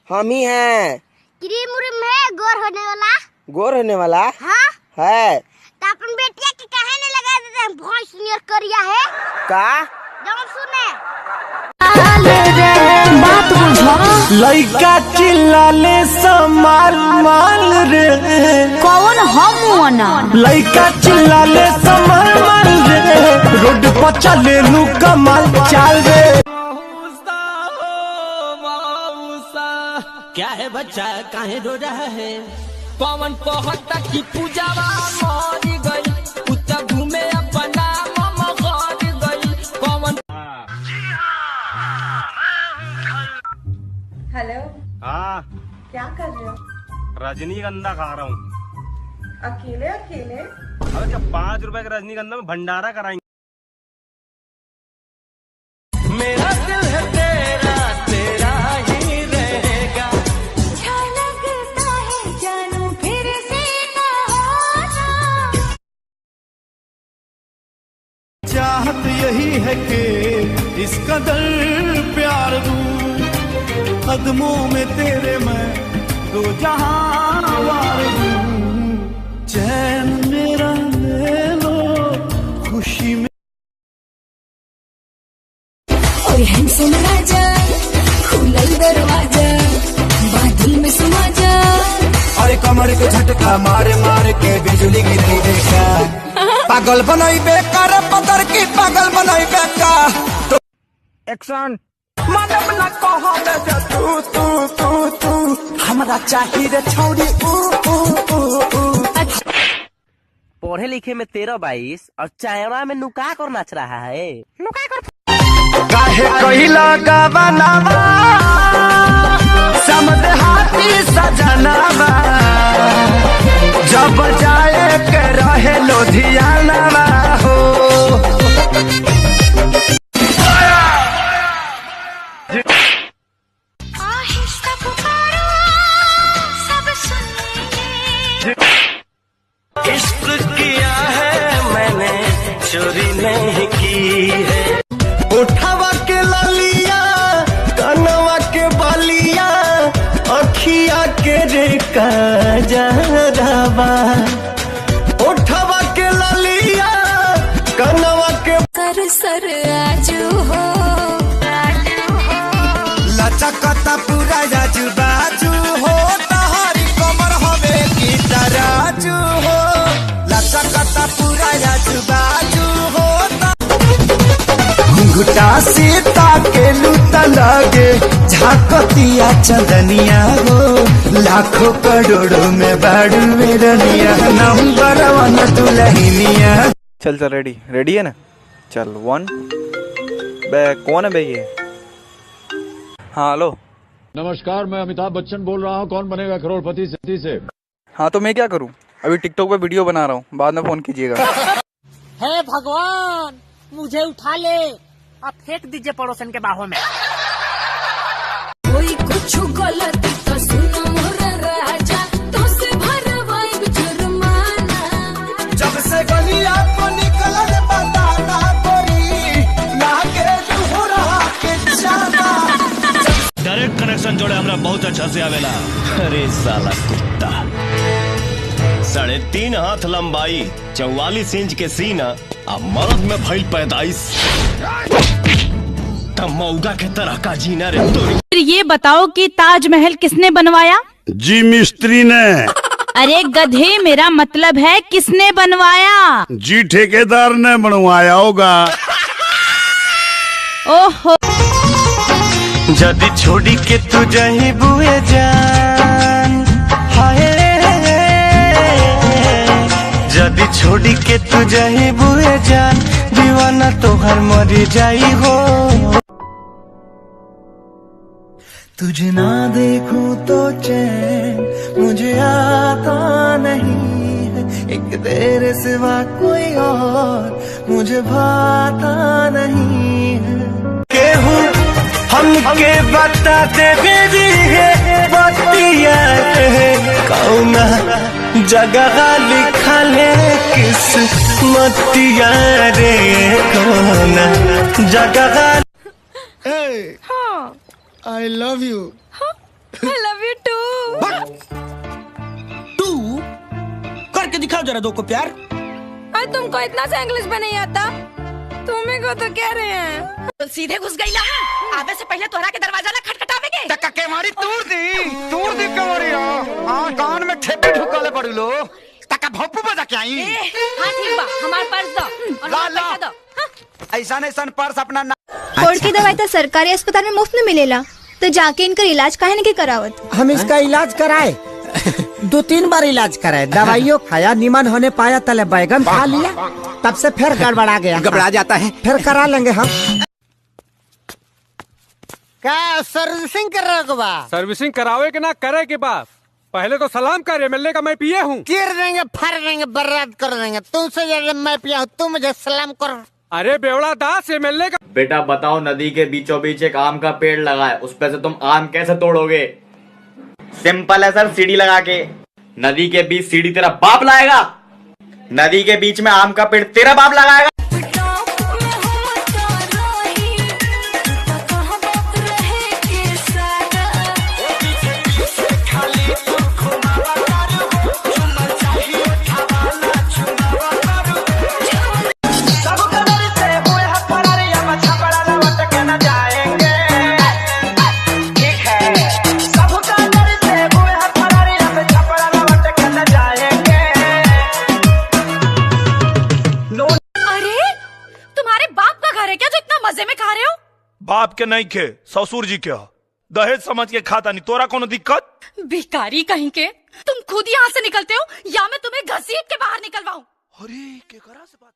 हम ही हैं। क्रीम उरीम है गोर होने वाला? गोर होने वाला? हाँ है। तो अपन बेटिया के काहे नहीं लगा देते हैं? बहुत सुंदर करिया है। का जब सुने बात बुझो। लइका चिल्लाले समाल माल रे। कौन हम ना? लइका चिल्लाले समाल माल रे, रोड पर चले लू कमाल चाल रे। क्या है बच्चा काहे रो रहा है? पवन पहता की पूजावा मर गई, उता घूमे अपना मम घर गई। पवन हेलो। हाँ क्या कर रहे हो? रजनीगंधा खा रहा हूँ। अकेले अकेले? अबे क्या 5 रुपए का रजनीगंधा में भंडारा कराएंगे। मेरा दिल है तेरा, तेरा ही रहेगा। अच्छा लगता है जानू फिर से ना होना। चाहत यही है कि इस कदर प्यार दूं, कदमों में तेरे मैं दो जहां वार दूं। चैन मेरा ले लो खुशी में। और हैंडसम राजा खुलल दरवाजा बादल में समा जा। अरे कमर के झटका मारे मारे के बिजली गिरई देखा। पागल बनाई बेकार पतर की पागल बनाई बेकार। तो एक्शन। मानव न कहो तू तू तू तू, हमरा चाहिए रे छौरी ऊ ऊ ऊ ऊ। पढ़े लिखे में 13-22 और चायरा में नुका कर नाच रहा है। नुका कर काहे कहिला गवनावा समद हाथी सजनावा, जब जाए के रहे लोधियानावा हो। आहिस्ता पुकारो सब सुनेंगे। इश्क किया है मैंने चोरी नहीं की है। उठावा के लालिया कनवा के बालिया अखिया के रे कजरवा। उठावा के लालिया कनवा के कर सर आजू हो। लचकता पूरा आजू बाजू हो, तहारी कमर हवे की तराजू हो। लचकता पूरा आजू बाजू हो। घुंघटा सीता के लूटा लगे झाकतिया चंदनिया हो। लाखों करोड़ों में बाड़ू मेरनिया नंबर 1 दुल्हनिया। चल चल रेडी रेडी है ना? चल 1 बे कौन है बे ये? हाँ हेलो। नमस्कार, मैं अमिताभ बच्चन बोल रहा हूँ। कौन बनेगा करोड़पति से? हाँ तो मैं क्या करूँ, अभी टिकटॉक पे वीडियो बना रहा हूँ, बाद में फोन कीजिएगा। हे भगवान मुझे उठा ले और फेंक दीजिए पड़ोसन के बाहों में। कोई कुछ गलत तो सुनो मोर राजा, तो से भरवाइब जुर्माना। जब से गलिया को निकलल बताना गोरी लागे हो के जाना। डायरेक्ट कनेक्शन जोड़े हमरा बहुत अच्छा से आवेला। अरे साला कुत्ता, 3.5 हाथ लंबाई, 44 इंच के सीना, आ मर्द में भइल पैदाइश। मौगा के तरह का जीना रे तोरी। फिर ये बताओ कि ताजमहल किसने बनवाया? जी मिस्त्री ने। अरे गधे, मेरा मतलब है किसने बनवाया? जी ठेकेदार ने बनवाया होगा। ओहो। जदी छोड़ी के तू जही बुए जान, हाय जदी छोड़ी के तू जही बुए जान, दीवाना तोहर मर जाई हो। तुझे ना देखूं तो चैन मुझे आता नहीं है, एक तेरे सिवा कोई और मुझे भाता नहीं है। केहू हमके बता दे मेरी है बतिया है, कौना जगह लिखा ले किस्मतिया रे, कौना जगह। हाँ। I love you. हाँ? I love you too. Two करके दिखाओ जरा दो को प्यार। अरे तुमको इतना सा इंग्लिश भी नहीं आता, तुम्हें को तो कह रहे हैं। सीधे घुस गई ला, आवे से पहले तोहरा के दरवाजा ना खटखटावे के। टक्का के मारी तोड़ दी कमरिया। हां कान में ठेपी ठुकाले पड़ू लो। टक्का भोपू बजा के आई। हां ठीक बा, हमार पर्स दो और ला ला पैसा दो। ऐसा ऐसा पर्स अपना ना। कोढ़ की दवाई तो सरकारी अस्पताल में मुफ्त में मिलेला, तो जाके इनका इलाज काहे नहीं करावत? हम इसका इलाज कराए, 2-3 बार इलाज कराए, दवाइयों खाया, निमन होने पाया तले बैगन खा लिया, तब से फिर गड़बड़ा गया। घबरा जाता है, फिर करा लेंगे हम। का सर्विसिंग कर रहे हो बा? सर्विसिंग करावे के ना करे के बाप, पहले तो सलाम कर, एमएलए का मैं पिए हूँ। चीर देंगे, फाड़ देंगे, बर्बाद कर देंगे, तुमसे ज्यादा मैं पिया हूँ, तू मुझे सलाम कर। अरे बेवड़ा दास एमएलए का। बेटा बताओ, नदी के बीचों बीच एक आम का पेड़ लगा है, उस पे से तुम आम कैसे तोड़ोगे? सिंपल है सर, सीढ़ी लगा के। नदी के बीच सीढ़ी तेरा बाप लाएगा? नदी के बीच में आम का पेड़ तेरा बाप लगाएगा? बाप के नहीं खे, ससुर जी के दहेज समझ के खाता नहीं, तोरा कोनो दिक्कत? भिखारी कहीं के, तुम खुद यहाँ से निकलते हो या मैं तुम्हें घसीट के बाहर निकलवाऊं? अरे केकरा से बात?